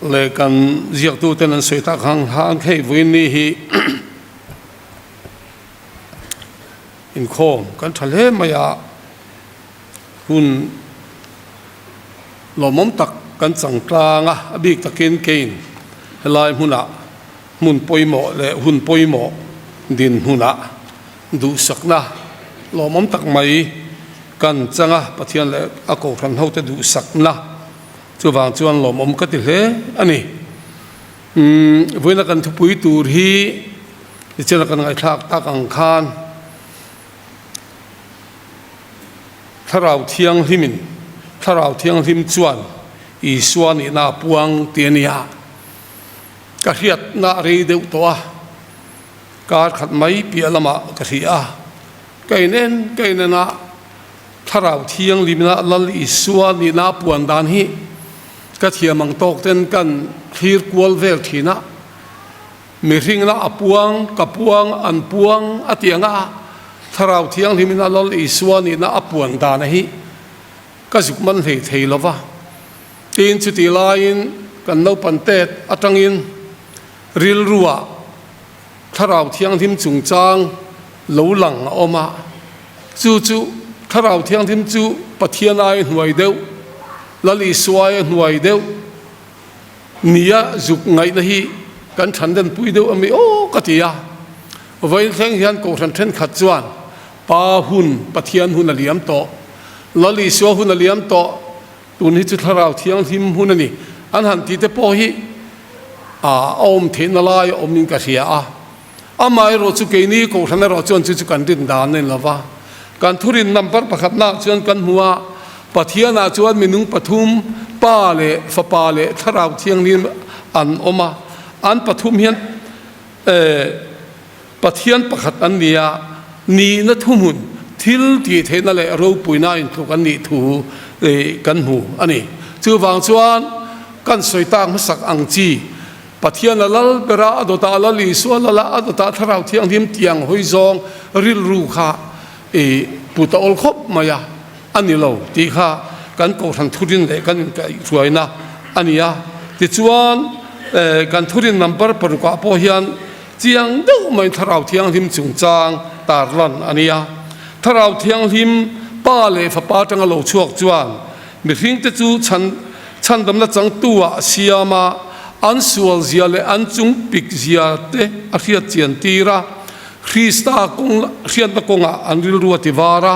Le kan ziaktuten an sawi tak ang khan hei vawiin ni hi inkhawm kan tha hle mai a, hun lawmawm tak kan chang tlang a, a bik takin kein helai hmunah hmun pawimawh leh hun pawimawh dinhmunah duhsakna lawmawm tak mai kan chang a, Pathian leh a kohhran hote duhsakna. Chuvang chuan lawmawm ka ti hle a ni. Umm, vawiina kan thupui tur hi tichian a kan ngaihthlak tak ang khan Thlarau Thianghlimin, Thlarau Thianghlim chuan Isua nihna a puang ti a nia. Ka hriatna a rei deuh tawh a, kar khat mai piah lamah ka hria a, ka inen ka inen a, Thlarau Thianghlimna Lal Isua nihna a puan dan hi ka thiam ang tawk ten kan thlir kual vel thin a, mihringna a puang, ka puang, an puang a tih anga Thlarau Thianghlimina Lal Isua nihna a puan dan hi ka zuk man hlei thei lo va. Tin, chutih laiin kan naupan tet atangin rilruah Thlarau Thianghlim chungchang lo lang a awm a, chu chu Thlarau Thianghlim chu Pathian ai hnuai deuh, Lal Isua ai hnuai deuh nia zuk ngaihna hi kan thandenpui deuh ami aw ka ti a. Vawiin thleng hian Kohhran thenkhat chuan Pa hun, Pathian hun a liam tawh, Lal Isua hun a liam tawh, Tun hi chu Thlarau Thianghlim hun a ni. An han tih te pawh hi a awm theihna lai a awmin ka hria a. Amaherawh chu keini Kohhran erawh chuan chu chu kan rin dan a ni lo va. Kan thurin number pakhatnaah chuan kan hmu a, Pathianah chuan minung pathum, Pa leh Fapa leh Thlarau Thianghlim an awm a. An pathum hian Pathian pakhat an ni a, nihna thuhmun, thil tih theihna leh ropuina intluk an nih thu kan hmu a ni. Chuvang chuan kan sawi tak hmasak ang chi, Pathian a lal ber a, a dawtah a lal Isua lal a, a dawtah Thlarau Thianghlim tiang hawi zawng rilru kha put a awl khawp mai a, a ni lo tih kha kan Kohhran thurin leh kan inkaihhruaina a ni a. Tichuan kan thurin number parukah pawh hian Chiang deuh mai Thlarau Thianghlim chungchang tarlan a nia. Thlarau Thianghlim Pa leh Fapa atanga lo chhuak chuan mihringte chu chhan chhandamna changtu-ah a siam a, an sual zia leh an chung pik zia te a hriat chian tir a, Krista kawng hriatna kawngah an rilru a ti var a,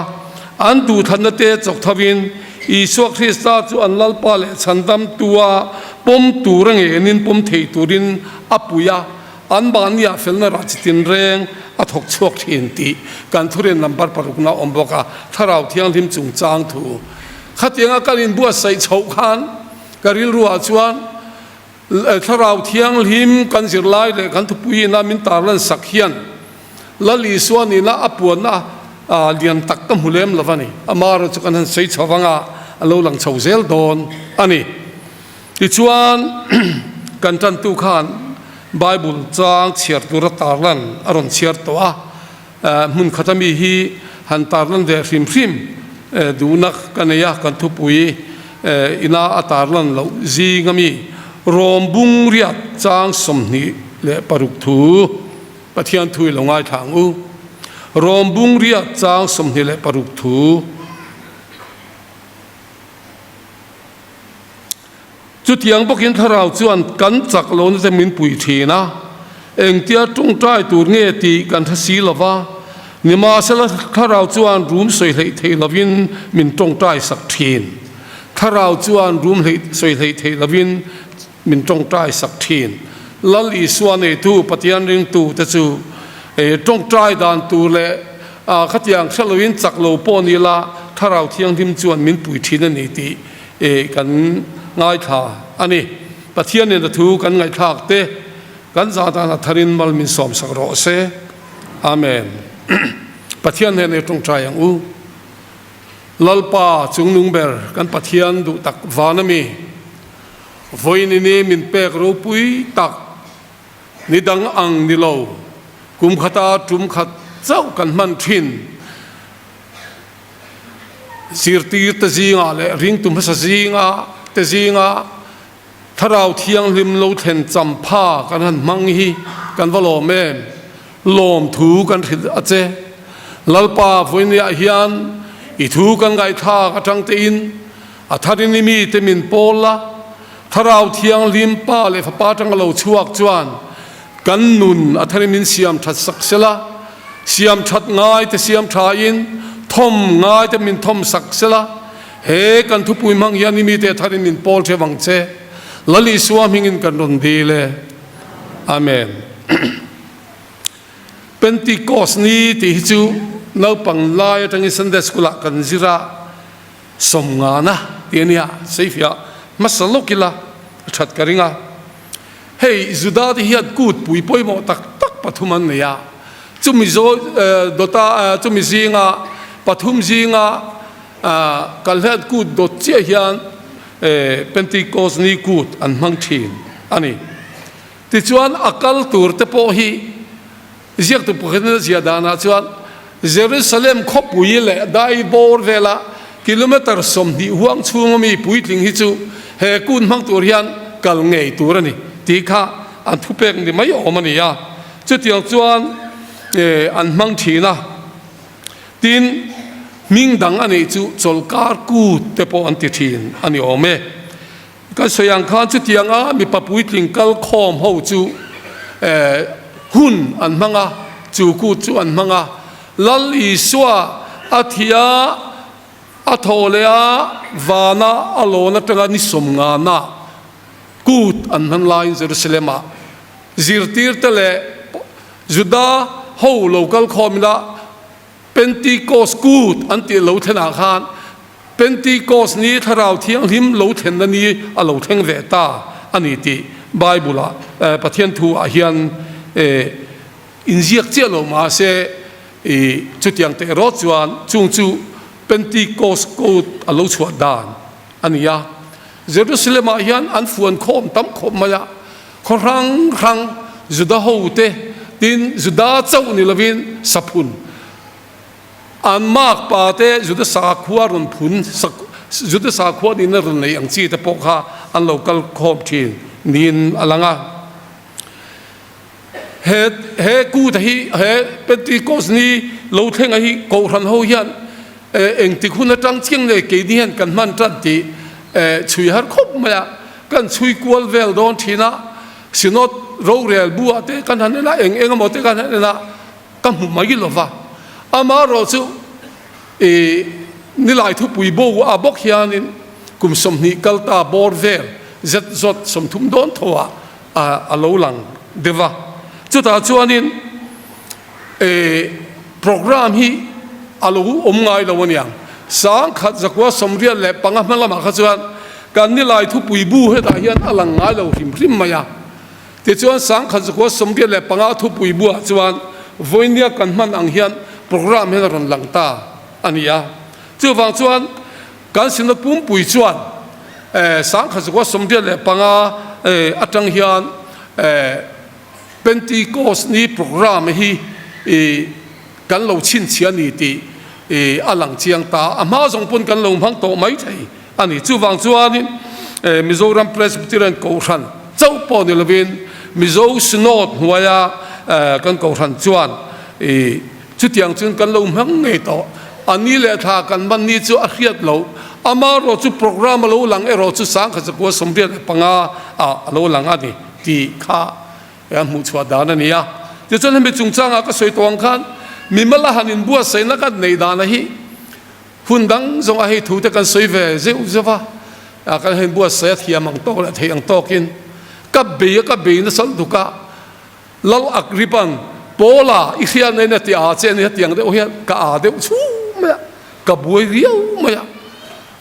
an duhthlanna te chawk thovin Isua Krista chu an Lalpa leh chhandamtua pawm tur a ngenin pawm thei turin a pui a. An mahniah felna rah chi tinreng a thawk chhuak thin tih kan thurin number parukna a awm bawk a, Thlarau Thianghlim chungchang thu. Khatianga kan inbuatsaih chhoh khan ka rilruah chuan Thlarau Thianghlim kan zirlai leh kan thupui ina min tarlan sak hian Lal Isua nihna a puanna lian tak ka hmu lem lo a ni. Amaherawhchu kan han sawi chho vang a, a lo lang chho zel dawn a ni. Tichuan, kan tantu khan Bible chang chhiar tura tarlan a rawn chhiar tawh a, hmun khata mi hi han tarlan ve hrim hrim duhna ka nei a, kan thupui ina a tarlan loh zing ami Rom bung riat chang 26 thu Pathian thu i lo ngaithla ang u. Rom bung riat chang 26 thu. Chutiang bawkin Thlarau chuan kan chak lohna te min pui thin a, engtia tawngtai tur nge tih kan hre si lo va, nimahsela Thlarau chuan rum sawi hleih thei lovin min tawngtai sak thin. Thlarau chuan rum hleih sawi hleih thei lovin min tawngtai sak thin. Lal Isua neitu Pathian ringtu te chu tawngtai dan tur leh khatiang hre loin chak lo pawh ni la Thlarau Thianghlim chuan min pui thin a ni tih kan ngaithla a ni. Pathianin a thu kan ngaihthlak te kan zah dan a tharin mal min sawmsak rawh se. Amen. Pathian hnenah i tawngtai ang u. Lalpa chungnung ber kan Pathian duh tak van a mi. Vawiinini min pek ropui tak ni dang ang ni lo, kum khata tum khat chauh kan hman thin. Zirtir te zingah leh ringtu hmasa zinga te zinga. Thlarau Thianghlim lo thlen champha kan han hmang hi kan va lawm em? Lawmthu kan hrilh a che. Lalpa vawinia hian i thu kan ngaihthlak atang tein a tharin i mite min pawl la, Thlarau Thianghlim Pa leh Fapa atanga lo chhuak chuan kan nun a tharin min siam that sak sela, siam that ngai te siam tha in thawm ngai te min thawm sak sela, He kan thupui hmang hian i mite tharin min pawl theuh ang che. Lal Isua hmingin kan rawn dil e. Amen. Pentecost ni tih hi chu naupang lai atangin Sunday School ah kan zir a, sawmngana tih a nia, seifiah hmasa lawk ila a that ka ring a. Hei Juda te hian kut pui pawimawh tak tak pathum an nei a, chumi dawta chumi zinga pathum zinga Kalhlet kut dawt chiah hian Pentecost ni kut an hmang thin a ni. Tichuan a kal tur te pawh hi ziaktu pakhatin a ziah danah chuan Jerusalem khawpui leh dai bawr vela kilometre 20 huang chhunga mi puitling hi chu he kut hmang tur hian kal ngei tur a ni tih kha an thupek ni mai awm a ni a. Chutiang chuan an hmang thin a. Tin, hming dang a neih chu chawlhkar kut te pawh an ti thin a ni awm e. Kan sawi ang khan chutianga mipa puitling kal khawm ho chu hun an hmang a, chu kut chu an hmang a. Lal Isua a thih a, a thawh leh a, vana a lawn atanga ni sawmngana kut an hman laiin Jerusalem-ah zirtirte leh Juda ho lo kal khawm ila Pentecost kut an tih lo thlenah khan Pentecost ni Thlarau Thianghlim lo thlenna ni a lo thleng ve ta a ni tih Bible ah Pathian thu ah hian inziak chiah lo mahse chutiang teh erawh chuan chung chu Pentecost kut a lo chhuah dan a ni a. Jerusalem ah hian an fuan khawm tam khawp mai a. Khaw hrang hrang Juda hote tin Juda chauh ni lovin saphun an makpa te Juda sakhua rawn phun Juda sakhua nihna rawn nei ang chi te pawh kha an lo kal khawm thin niin a lang a. He he kut hi he Pentecost ni lo thlenga hi Kohhran ho hian engtik hun atang chiang leh keini hian kan hman tan tih chhui har khawp mai a. Kan chhui kual vel dawn thin a, Synod rorel bu ah te kan han en a, eng eng emaw te kan han en a, ka hmu mai lo va. Amaherawh chu i nilai thupui bo ah bawk hianin kum 20 kal ta bawr vel zet zawt 30 dawn tho ah a lo lang deuh va. Chutah chuanin E programme hi a lo awm ngai lo aniang. 1985 hma lamah kha chuan kan nilai thupui bu hetah hian a lang ngai lo hrim hrim mai a. Tichuan 1985 thupui buah chuan vawinia kan hman ang hian programme hian a rawn lang ta a ni a. Chuvang chuan kan Synod pumpui chuan 1985 atang hian Pentecost ni programme hi kan lo chhinchhiah a ni tih a lang chiang ta. A hma zawng pawn kan lo hmang tawh mai thei a ni. Chuvang chuanin Mizoram Presbyterian Kohhran chauh pawh ni lovin Mizo Synod hnuaia kan Kohhran chuan chutiang chuan kan lo hmang ngei tawh. A ni leh thla kan hman ni chu a hriat loh. Amaherawh chu programme a lo lang erawh chu 1985 ah a lo lang a ni. Tih kha a hmuh chhuah dan a ni a. Tichuan hemi chungchangah ka sawi tawh ang khan mimal a han inbuatsaihna kan neih dana hi hun dang zawng a hei thu te kan sawi ve zeuh zeuh a, kan han inbuatsaih a thiam ang tawk leh theih ang tawkin ka bei a ka bei nasa lutuk a, Lal Agripan Paula i hriatna in a ti a che a ni hetiang deuh hian ka a deuh chhung mai a, ka buai riau mai a,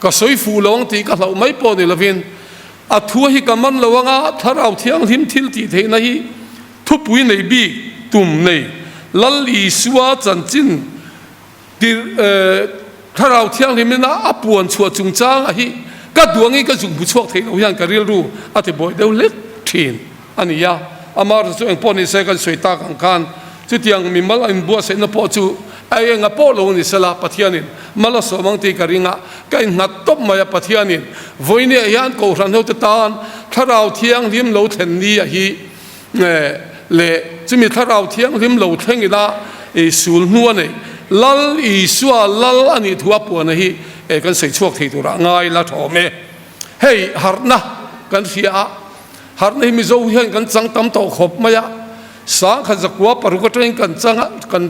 ka sawi fuh lo ang tih ka hlauh mai pawh ni lovin A thu hi ka man lo anga Thlarau Thianghlim thil tih theihna hi thupui nei bik tum nei Lal Isua chanchin tir Thlarau Thianghlim ina a puan chhuah chungchanga hi ka duangin ka zuk bu chhuak thei lo hian ka rilru a ti buai deuh hlek thin a ni a. Amaherawhchu chu engpawh ni se kan sawi tak ang khan. Chutiang mimal a inbuatsaihna pawh chu a enga pawh lo ni sela, Pathianin mal a sawm ang tih ka ring a, ka innghat tawp mai a. Pathianin vawinia hian Kohhran hote tan Thlarau Thianghlim lo thlen ni a hi leh chumi Thlarau Thianghlim lo thleng ila sul hnu a neih Lal Isua Lal a nih thu a puana hi kan sawi chhuak thei turah ngai la thawm e. Hei harhna kan hria a, harhna hi Mizo hian kan chang tam tawh khawp mai a, sangkhat zakua paruk atangin kan chang a, kan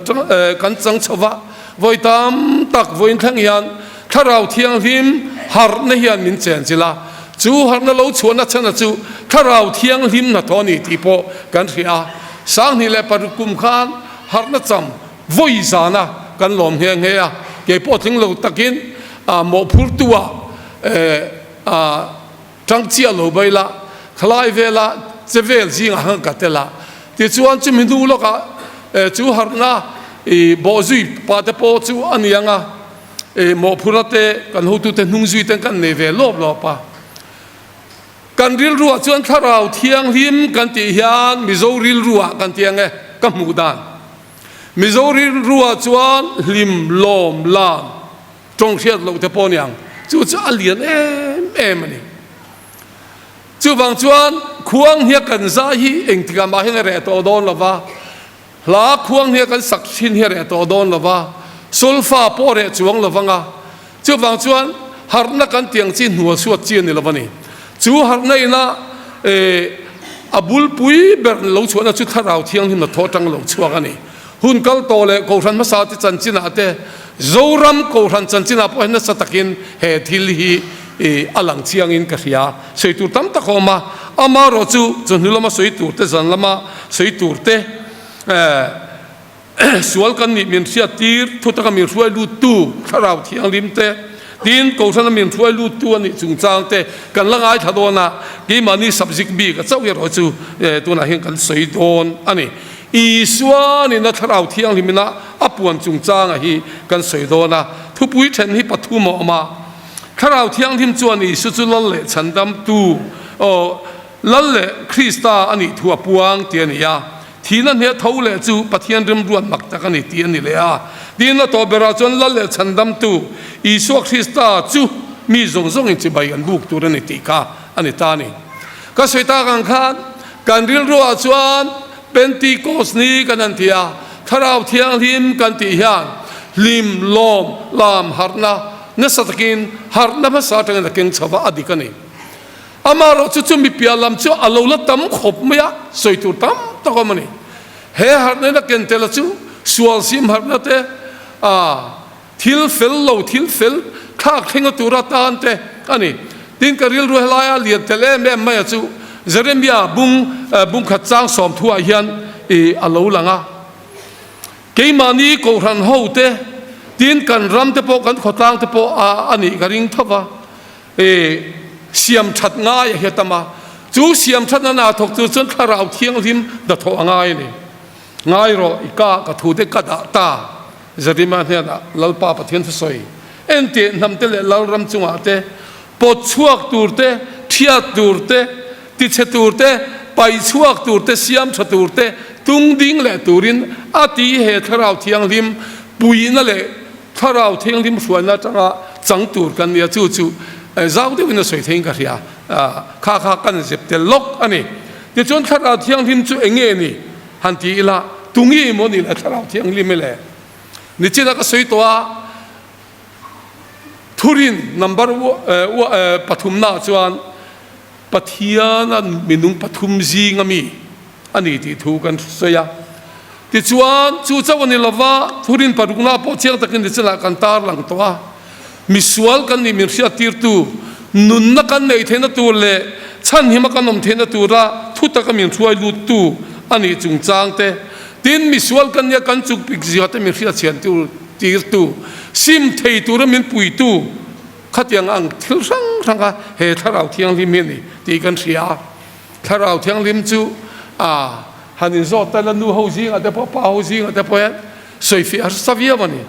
kan chang chho va, vawi tam tak vawiin thleng hian Thlarau Thianghlim harhna hian min chen chilh a, chu harhna lo chhuahna chhana chu Thlarau Thianghlim hnathawh a ni tih pawh kan hria a, 2006 kum khan harhna cham vawi zana kan lawm nghe nghe a, keipawh tling lo takin mawhphurtu ah Tang chiah lo bai la, khalai vela che vel zingah khan ka tel a. Tichuan chumi hnu lawkah chu harhna i bawhzui pa te pawh chu a ni ang a, mawhphurhna te kan hotute hnung zui ten kan nei ve lawp lawp a. Kan rilruah chuan Thlarau Thianghlim kan tih hian Mizo rilruah kan ti ang e, ka hmuh dan. Mizo rilruah chuan hlim, lawm, lam. Tawng hriat loh te pawh niang chu chu a lian em em a ni. Chuvang chuan khuang hia kan zai hi engtikah mah hian a reh tawh dawn lo va, hla khuang hia kan sak thin hi a reh tawh dawn lo va, solfa pawh a reh chuang lo vang a. Chuvang chuan harhna kan tiang chi hnual suat chi a ni lo va ni. Chu harhna ina a bulpui ber lo chhuahna chu Thlarau Thianghlim hnathawh atang lo chhuak a ni. Hun kal tawh leh Kohhran hmasa te chanchinah te, Zoram Kohhran chanchinah pawh hian nasa takin he thil hi a lang chiangin ka hria. Sawi tur tam tak a awm a, amaherawh chu chawhnu lama sawi tur te, zan lama sawi tur te, sual kan nih min hriat tir, thutaka min hruai luttu Thlarau Thianghlim te, tin Kohhrana min hruai luttu a nih chungchang te kan la ngaithla dawn a, keimahni subject bik a chauh erawh chu tunah hian kan sawi dawn a ni. Isua nihna Thlarau Thianghlimina a puan chungchanga hi kan sawi dawn a, thupui then hi pathum a awm a. Thlarau Thianghlim chuan Isu chu Lal leh Chhandamtu, aw, Lal leh Krista a nih thu a puang tih a ni a. Thihna hne tho leh chu Pathian remruat mak tak a ni tih a ni leh a. Tin, a tawh berah chuan Lal leh Chhandamtu Isua Krista chu mi zawng zawngin chibai an buk tur a ni tih kha a ni ta a ni. Ka sawi tak ang khan kan rilruah chuan Pentecost ni kan han ti a, Thlarau Thianghlim kan tih hian hlim, lawm, lam, harhna nasa takin harhna hmasa atangin a keng chho va, a dik a ni. Amaherawh chu chumi piah lam chu a lo la tam khawp mai a, sawi tur tam tak awm a ni. He harhna in a ken tel a chu sual sim harhna te, a. Thil fel lo, thil fel thlak thlenga tur atan te a ni. Tin, ka rilru helaia lian tel em em maia chu Jeremia bung bungkhat chang sawmthuah hian i a lo lang a. Keimahni Kohhran ho te, tin kan ram te pawh, kan khawtlang te pawh a a nih ka ring tho va, i siam that ngai a hiat tam a. Chu siam thatna hna thawk tur chuan Thlarau Thianghlim hnathawh a ngai a ni. Ngai rawh, i ka ka thu te ka dah ta. Zarima hnenah Lalpa Pathian thusawi enteh hnamte leh Lalram chungah te, pawt chhuak tur te, thiat tur te, tichhe tur te, paih chhuak tur te, siam tha tur te, tung ding leh turin a ti he Thlarau Thianghlim puihna leh Thlarau Thianghlim hruaina atanga chang tur kan nia chu chu zau deuhin a sawi theiin ka hria kha kha kan zep tel lawk a ni. Tichuan Thlarau Thianghlim chu eng nge ni? Han ti ila, tunge maw ni le Thlarau Thianghlim hi le? Nichina ka sawi tawh a, Thurin number pathumnaah chuan Pathiana minung pathum zinga mi a ni tih thu kan sawi a. Tichuan, chu chauh a ni lova, Thurin paruknaah pawh chiang takin nichinah kan tarlang tawh a. Misual kan nih min hriattirtu, nunna kan neih theihna tur leh chhanhima kan awm theihna tura thutaka min hruai luttu a nih chungchang te, tin misual kan nia kan chukpik zia te min hriatchhian tirtu, sim thei tura min puitu khatiang ang thil hrang hrang kha he Thlarau Thianghlim hi a ni tih kan hria a. Thlarau Thianghlim chu a han inzawt ta ila nu ho zingah te pawh pa ho zingah te pawh hian sawifiah harsa viau a ni.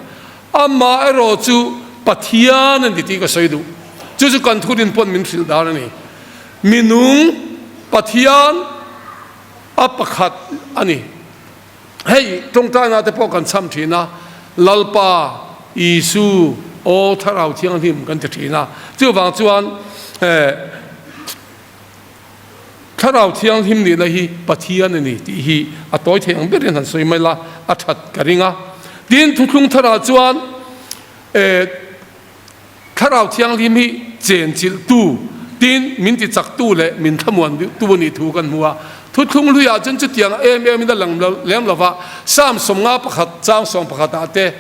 Amah erawh chu Pathian a ni tih ka sawi duh. Chu chu kan thurin pawn min hrilh dan a ni. Minung Pathian a pakhat a ni. Hei tawngtaina te pawh kan chham thin a, Lalpa Isu aw Thlarau Thianghlim kan ti thin a, chuvang chuan Thlarau Thianghlim nihna hi Pathian a ni tih hi a tawi thei ang berin han sawi mai la a that ka ring a. Tin, Thuthlung Tharah chuan Thlarau Thianghlim hi chenchilhtu, tin min tichaktu leh min thlamuantu a nih thu kan hmu a. Thuthlung hluiah chuan chutiang em emin a lang lem lo va, Psalm 51 chang 11 ah te,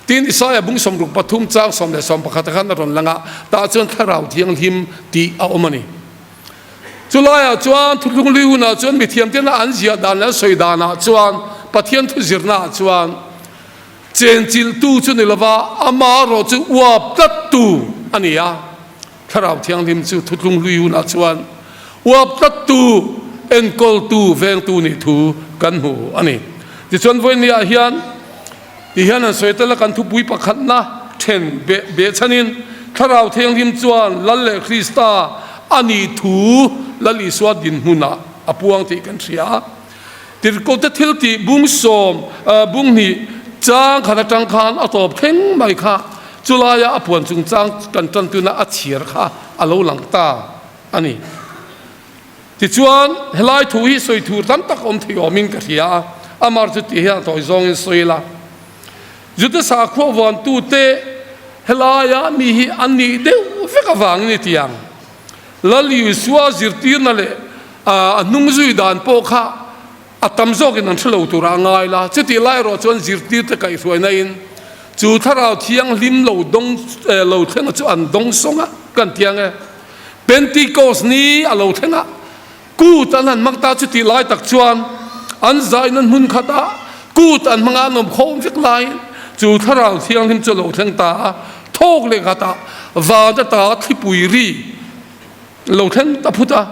tin Isaiah bung 63 chang 11 ah khan a rawn lang a, tah chuan Thlarau Thianghlim tih a awm a ni. Chulaiah chuan Thuthlung hlui hunah chuan mithiamtena an ziah dan leh an sawi danah chuan Pathian thu zirnaah chuan, Chenchilhtu chu ni lova, ama erawh chu uap tlattu a ni a. Thlarau Thianghlim chu thutlung hlui hunah chuan uap tlattu, enkawltu, vengtu nih thu kan hmu a ni. Tichuan vawinia hian ti hian an sawi tel a, kan thupui pakhatna then behchhanin Thlarau Thianghlim chuan Lal leh Krista a nih thu Lal Isua dinhmunah a puang tih kan hria a. Tirhkohte thiltih bung sawm, bung hnih chang khat atang khan a tawp thleng mai kha chulaia a puan chungchang kan tan tuna a chhiar kha a lo lang ta a ni. Tichuan, helai thu hi sawi thur tam tak awm thei awmin ka hria a, amar chu tih hian a tawi zawngin sawi ila. Juda sakhua vuantute helaia mi hi an nih deuh vek avangin i ti ang. Lal Isua zirtirna leh a hnung zui dan pawh kha a tam zawkin an hre lo turah a ngai la. Chutih lai erawh chuan zirtirte kaihhruaina in chu Thlarau Thianghlim lo dawng lo thlenga chu an dawng sawng a kan ti ang e. Pentecost ni a lo thleng a, kut an han hmang ta chutih lai tak chuan an zaina hmun khatah kut an hmanga an awm khawm vek laiin chu Thlarau Thianghlim chu a lo thleng ta a. Thawk leh khatah van ata thlipui ri lo thleng ta phut a,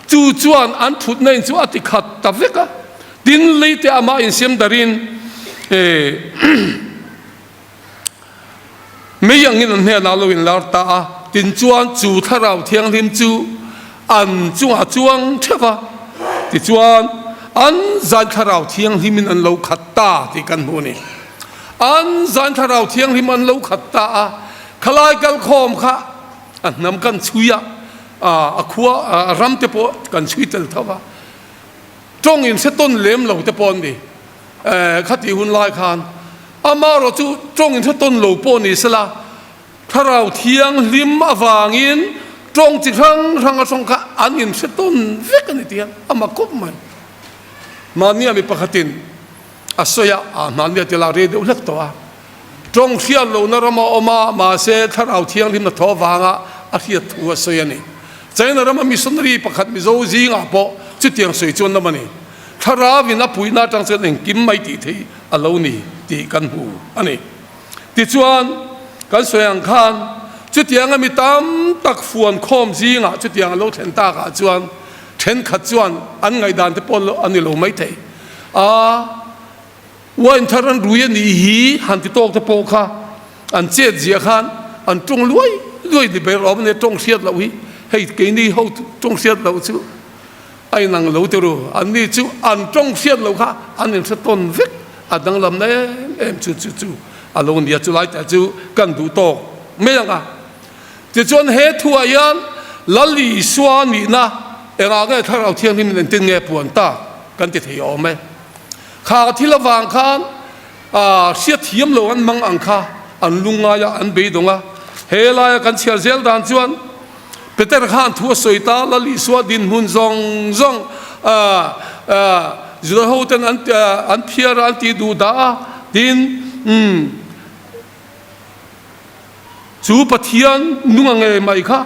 chu chuan an thutna in chu a ti khat ta vek a, tin lei te amah insiam darin mei angin an hnenah lo inlar ta a, tin chuan chu Thlarau Thianghlim chu an chungah chuang theuh a, tichuan an zan Thlarau Thianghlimin an lo khat ta tih kan hmu a ni. An zan Thlarau Thianghlim an lo khat ta a, khalai kalkhawm kha a hnam kan chhui a, a khua a ram te pawh kan chhui tel tho a, tawng in hre tawn lem lo te pawh an ni. Khatih hun lai khan amaherawh chu tawng in hre tawn lo pawh ni sela, Thlarau Thianghlim avangin tawng chi hrang hrang a tawng kha an in hre tawn vek a ni tih hian a mak khawp mai. Mahnia mi pakhatin A sawi a, a hmanni a tila rei deuh hlek tawh a. Tawng hriat lohna ram a awm a, mahse Thlarau Thianghlim a thaw avanga a hriat thu a sawi a ni. China rama missionary pakhat Mizo zingah pawh chutiang sawi chuan lam a ni. Thlarauin a puihna atang chuan engkim mai tih theih a lo ni tih kan hmu a ni. Tichuan, kan sawi ang khan chutianga mi tam tak fuan khawm zingah chutiang a lo thlen takah chuan thenkhat chuan an ngaihdan te pawh a ni lo maithei. A wine thar an rui a nih hi han ti tawk te pawh kha an chet ziah khan an tawng luai luai ni ber awm a nia tawng hriat loh hi hei keini ho tawng hriat loh chu a inang lo te ru an ni chu an tawng hriat loh kha an inhre tawn vek a danglam em em chu chu chu a lo nia chu lai te chu kan duh tawk mai ang a. Tichuan he thuah hian Lal Isua nihna engah nge Thlarau Thianghlim in engtin nge puan ta kan ti thei awm e. Kha thil avang khan hriat thiam lo an mang ang kha an lungngai a, an beidawng a. He laia kan chhiar zel dan chuan Peter khan thu a sawi ta, Lal Isua dinhmun zawng zawng Juda hoten an phiar a, an tih duh dah a, tin Chu Pathian nunga ngei mai kha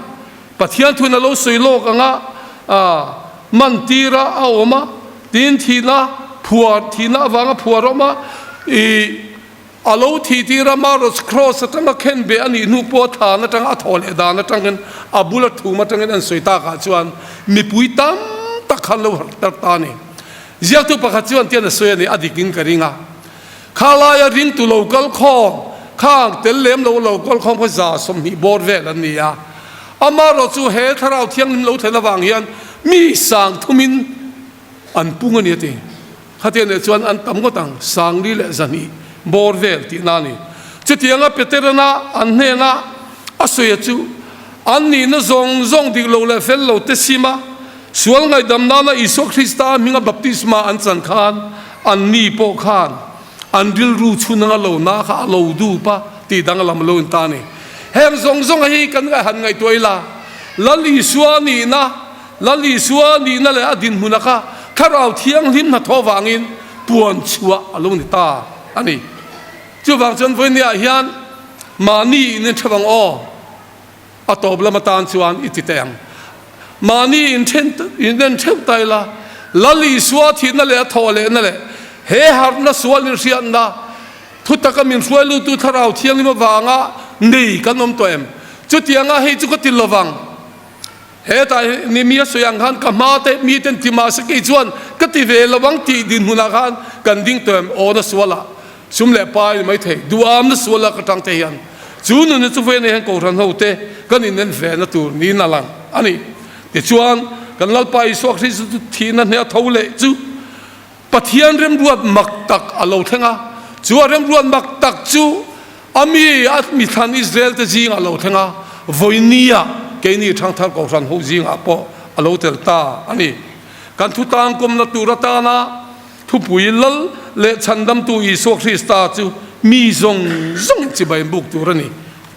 Pathian thuin a lo sawi lawk ang a, man tira a awm a, tin thihna phuar, thihna avanga phuar awm a, i a lo thih tira Maros Cross atanga khen beh a nih hnu pawh a than atanga a thawh leh dan atangin a bula thum atangin an sawi takah chuan mipui tam tak khan lo harh tar ta a ni. Ziaktu pakhat chuan tian a sawi a ni, a dikin ka ring a. Kha laia ringtu lo kal khawm, khang tel lem lo lo kal khawm kha 20 bawr vel an ni a. Amaherawh chu he Thlarau Thianghlim lo thlen avang hian mi sang thumin an pung a ni a ti. Khatiang leh chuan an tam ngawt ang, 400 leh 200 bawr vel tihna a ni. Chutianga Peterana an hnena a sawi chu an nihna zawng zawng dik lo leh fel lo te sima sual ngaihdam nana Isua Krista hminga baptisma an chan khan an ni pawh khan an rilru chhun anga lo na kha a lo dup a tih danglam a lo in ta a ni. Heng zawng zawng hi kan han ngaihtuah ila, Lal Isua nihna, Lal Isua nihna leh a dinhmuna kha Thlarau Thianghlim hnathawh vangin puan chhuah a lo ni ta a ni. Chuvang chuan vawinia hian mahni in inthen ang aw, a tawp lam atan chuan i ti teh ang. Mahni inthen in theuh ta ila, Lal Isua thihna leh a thawh lehna leh he harhna sual inhriatna thutaka min hruai lutu Thlarau Thianghlim avanga nei kan awm tawh em? Chutianga hei chu ka ti lovang. Hetah ni mi a sawi ang khan ka hma te mi ten ti mahse kei chuan ka ti ve lo ang tih dinhmunah khan kan ding tawh em? Aw na sualah sum leh pai ni mai thei, duham na sualah ka tang te hian chu nunna chu vawiin hian Kohhran ho te kan inen ve na tur niin a lang a ni. Tichuan kan Lalpa Isua Krista chu thihna hne a tho leh chu Pathian remruat mak tak a lo thleng a, chu a remruat mak tak chu a mi a mithlan Israel te zingah a lo thleng a, vawinia keini Thangthar Kohhran ho zingah pawh a lo tel ta a ni. Kan thutang kawmna tur atana thupui Lal leh Chhandamtu Isua Krista chu mi zawng zawngin chibai an buk tur a ni.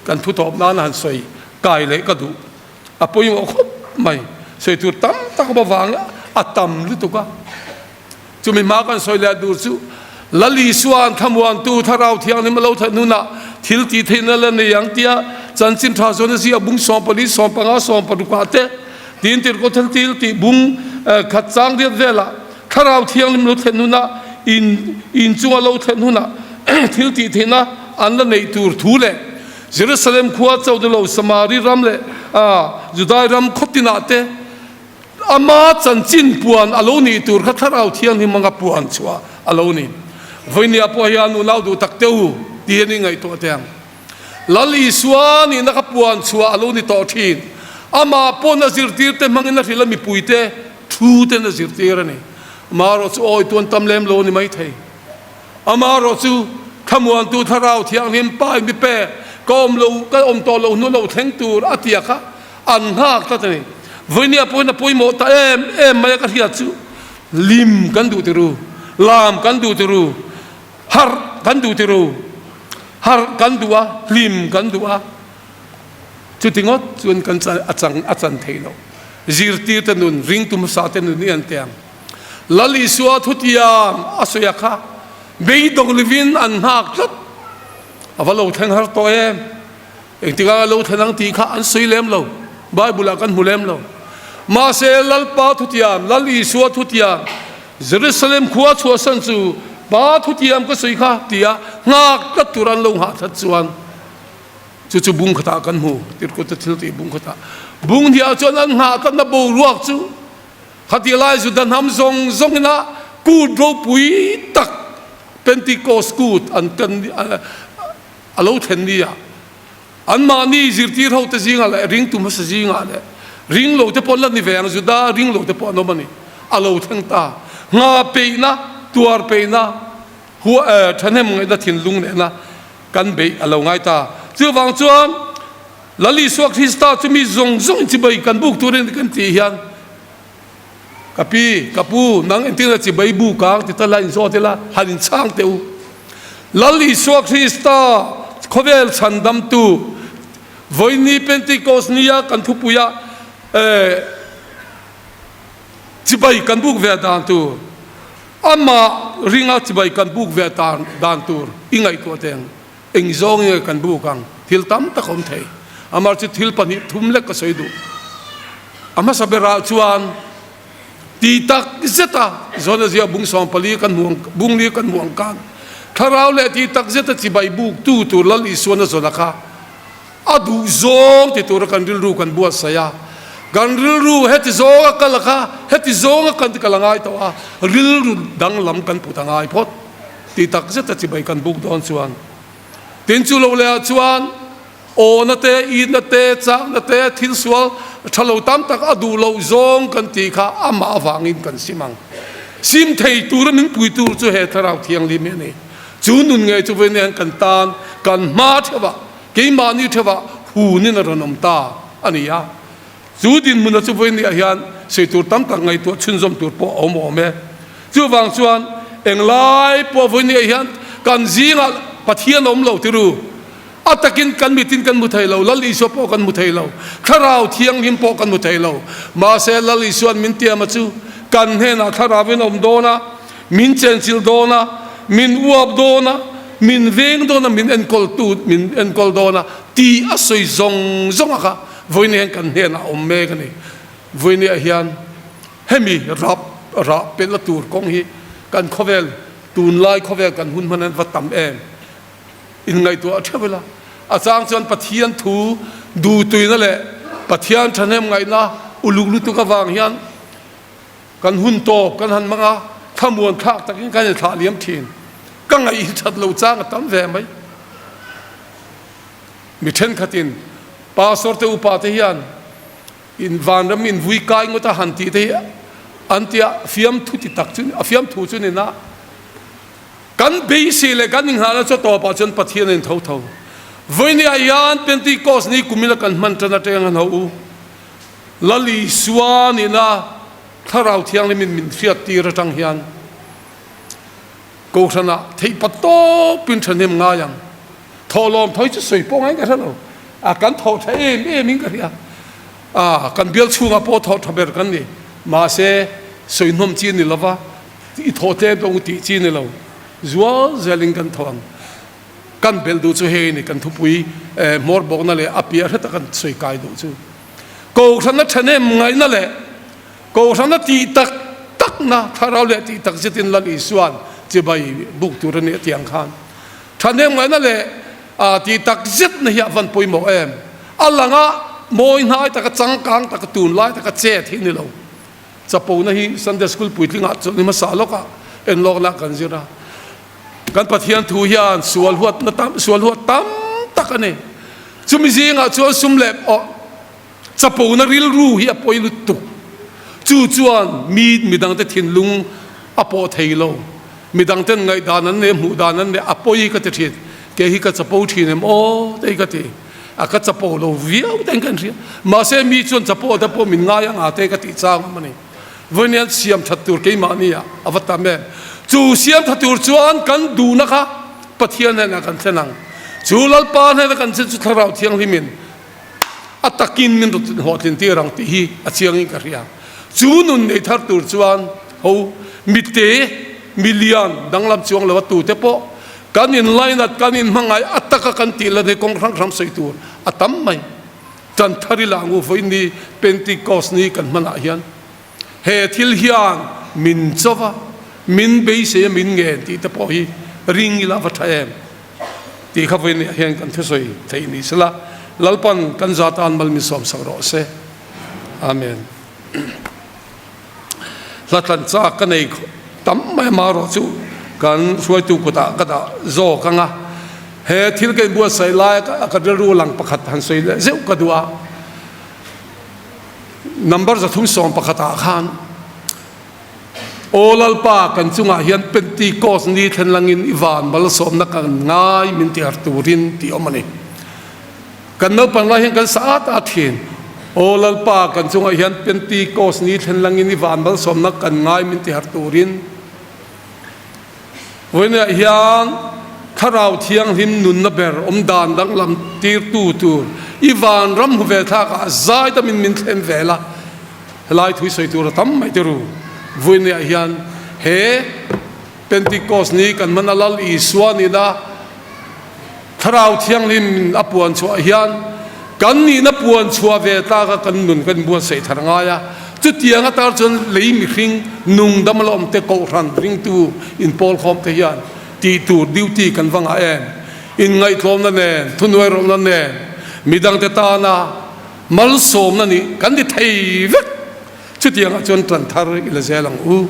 Kan thutawp nana han sawi kai leh ka duh. A pawimawh khawp mai. Sawi tur tam tak awm avang a tam lutuk a. Chumi hma kan sawi leh tur chu Lal Isua'n thlamuantu Thlarau Thianghlim a lo theih hnunah thil tih theihna la nei ang tia chanchin tha zawn a ziah bung 14, 15, 16 ah te tiin tirhkoh thil til tih bung khat chang riat velah Thlarau Thianghlim lo thlen hunah in inchunga lo thlen hunah thil tih theihna an la neih tur thu leh Jerusalem khua chauh ni lo Samari ram leh Judai ram khaw tinah te ama chanchin puan a lo nih tur kha Thlarau Thianghlim anga puan chhuah a lo ni. Vawinia pawh hian unau duh tak teh u ti hian i ngaihtuah teh ang. Lal Isua nihna kha puan chhuah a lo ni tawh thin. Amah pawn a zirtirte hmangin a hrilh a mipuite thu ten a zirtir a ni. Amaherawhchu chu awi tuan tam lem lo a ni maithei. Amaherawh chu Thlamuantu Thlarau Thianghlim Pa in mi pe, ka awm lo, ka awm tawh lo hnu lo thleng tur a tia kha an nghak tlat a ni. Vawinia pawhin a pawimawh ta em em mai a ka hriat chu lim kan duh ti ru, lam kan duh ti ru, harh kan duh ti ru, harh kan duh a, hlim kan duh a, chuti ngawt chuan kan a chang a chan thei lo. Zirtirte nun, ringtu hmasa te nun hi an tiang. Lal Isua thutiam a sawi a kha beidawng livin an nghak tlat. A va lo thleng har tawh em? Engtikah a lo thlen ang tih kha an sawi lem lo. Bible ah kan hmu lem lo. Mahse Lalpa thutiam, Lal Isua thutiam, Jerusalem khua chhuahsan chu Pa thutiam ka sawi kha tia nghak tlat tur an lo nghah that chuan chu chu bung khatah kan hmu. Tirhkut te thil tih bung khatah. Bung hniah chuan an nghah tlatna boruak chu Khatih lai Juda hnam zawng zawngin a kut ropui tak Pentecost kut an kan a lo thlen ni a, anmahni zirtir hote zingah leh ringtu hmasa zingah leh ring lote pawh an la ni ve ang, Juda ring lote pawh an awm a ni, a lo thleng ta. Ngha peihna, tuar peihna, hua thahnem ngaihna thinlung nena kan beih a lo ngai ta. Chuvang chuan Lal Isua Krista chu mi zawng zawng chibai kan buk turin kan tih hian ka pi, ka pu, nang engtin a chibai buk ang ti ta la inzawt ila han inchhang teh u. Lal Isua Krista khawvel chhandamtu vawiini Pentecost nia kan thupuia chibai kan buk ve dan tur, amah ringa chibai kan buk ve dan tur i ngaihtuah teh ang. Eng zawng nge kan buk ang? Thil tam tak awm thei. Amar chu thil pahnih thum lek ka sawi duh. A hmasa berah chuan ti tak zeta Zona zia bung 14 kan hmuh ang, bung li kan hmuh ang khan thlarau leh ti tak zeta chibai buk tu tur Lal Isuana Zona kha a duh zawng ti tura kan rilru kan buatsaih a. Kan rilru heti zawnga kal a kha heti zawnga kan kal a ngai tawh a, rilru danglam kan put a ngai phawt. Ti tak zeta chibai kan buk dawn chuan tin chu lo leh ah chuan awna te, itna te, chakna te, thil sual tha lo tam tak a duh loh zawng kan tih kha amah avangin kan sim ang. Sim thei tura min pui tur chu he Thlarau Thianghlim hi a ni. Chu nun ngei chu vawiin hian kan tan kan hma theuhah, keimahni theuhah hunin a rawn awm ta a ni a. Chu dinhmuna chu vawiin niah hian sawi tur tam tak ngaihtuah chhunzawm tur pawh a awm awm e. Chuvang chuan englai pawh vawiin niah hian kan zingah Pathian a awm lo tiru. A takin kan mitin kan hmu thei lo, Lal Isua pawh kan hmu thei lo, Thlarau Thianghlim pawh kan hmu thei lo. Mahse Lal Isua'n min tiama chu kan hnenah Thlarauin a awm dawn a, min chenchilh dawn a, min uap dawn a, min veng dawn a, min enkawltu min enkawl dawn a tih a sawi zawng zawng a kha vawiin hian kan hnenah a awm mek a ni. Vawiin hian hemi rap rah pelhna tur kawng hi kan khawvel tunlai khawvel kan hun hman an va tam em? Inngaihtuah a theuh ila, a chang chuan Pathian thu duhtuina leh Pathian thahnem ngaihna uluk lutuk avang hian kan hun tawp kan han hmang a, thlamuan thlak takin kan inthlah liam thin. Ka ngaih hi that lo chang a tam ve mai. Mi thenkhatin Pastor te upa te hian in vanram in vui kai ngawt a han tih te hi an tia fiamthu ti tak chu a fiamthu chu ni na. Kan beisei leh kan inghahna chu a tawpah chuan Pathian a intho tho. Vawinia hian Pentecost ni kumina kan hman tan atang an ho u. Lal Isua nihna Thlarau Thianghlimin min hriat tir atang hian Kohhranah theihpat tawpin thahnem ngai ang. Thawhlawm thawi chu sawi pawh ngaiin ka hre lo. A kan thawh tha em em in ka hria. A kan bial chhungah pawh thawh tha ber kan ni. Mahse sawi hnawm chi a ni lova. I thawh tlem tawh tih chi ni lo. Zual zelin kan thaw ang. Kan belh duh chu hei ni kan thupui hmawr bawkna leh a piah hreta kan sawi kai duh chu. Kohhrana thahnem ngaihna leh Kohhrana tih tak takna thlarau leh tih tak zetin Lal Isua'n chibai buk tur a nih a tih ang khan thahnem ngaihna leh tih tak zetna hi a van pawimawh em? A langa mawi hnai taka changkang taka tunlai taka chet hi ni lo. Chapona hi Sunday School puitlingah chawlhni hmasa lawkah enlawkna kan zir a. Kan Pathian thu hian sual huatna tam, sual huat tam tak a ni. Chumi zingah chuan sum leh aw chapona rilru hi a pawi lutuk. Chu chuan mi midangte thinlung a pawh thei lo. Midangten ngaihdan an nei, hmuh dan an nei, a pawi ka ti thin. Kei hi ka chapo thin em aw te hi ka ti. A ka chapo lo viau te in ka inhria. Mahse mi chuan chapo te pawh min ngai anga te ka tih chang awm a ni. Vawiin siam that tur keimahni ah a va tam em. Chu siam tha tur chuan kan duhna kha Pathian hnenah kan thlen ang. Chu Lalpa hnena kan thlen chu Thlarau Thianghlimin a takin min rawn hlawhtlin tir ang tih hi a chiangin ka hria. Chu nun nei thar tur chuan ho mite, milian danglam chuang lo a tute pawh Kan inlainat, kan inhmangaih a taka kan tih lan hi kawng hrang hrang sawi tur a tam mai. Tan thar ila ang u vawiin ni Pentecost ni kan hmanah hian he thil hian min cho va, min beisei a min ngen tih te pawh hi ring ila va tha em tih kha vawiin niah hian kan thusawi theih ni sela Lalpan kan za tan mal min sawmsak rawh se. Amen. Hla tlan chak ka nei tam mai amaherawh chu kan hruaitu kutah ka dah zawk ang a, he thil ka inbuatsaih lai a ka rilru lang pakhat han sawi leh zeuh ka duh a, number 311 ah khan Aw Lalpa kan chungah hian Pentecost ni thlen langin i van malsawmna kan ngai min ti harh turin tih awm a ni. Kan naupang lai hian kan sa at at thin. Aw Lalpa, kan chungah hian Pentecost ni thlen langin i van malsawmna kan ngai min ti harh turin vawiinah hian Thlarau Thianghlim nunna ber awm dan danglam tirtu tur i van ram hmu ve thlakah zaidamin min thlen ve la. Helai thui sawi tur a tam mai te ru. Vawiinah hian he Pentecost ni kan hman a Lal Isua nihna Thlarau Thianghlim a puan chhuah hian kan nihna puan chhuah ve tlaka kan nun kan inbuatsaih thar ngai a. Chutiang atar chuan lei mihring nung dam la awmte kohhran ringtu inpawlkhawmte hian tih tur duty kan va ngah em? Inngaihtlawmna nen, thunuairawlna nen, midangte tana malsawmna nih kan ti thei vek. Chutiangah chuan tan thar i la zel ang u.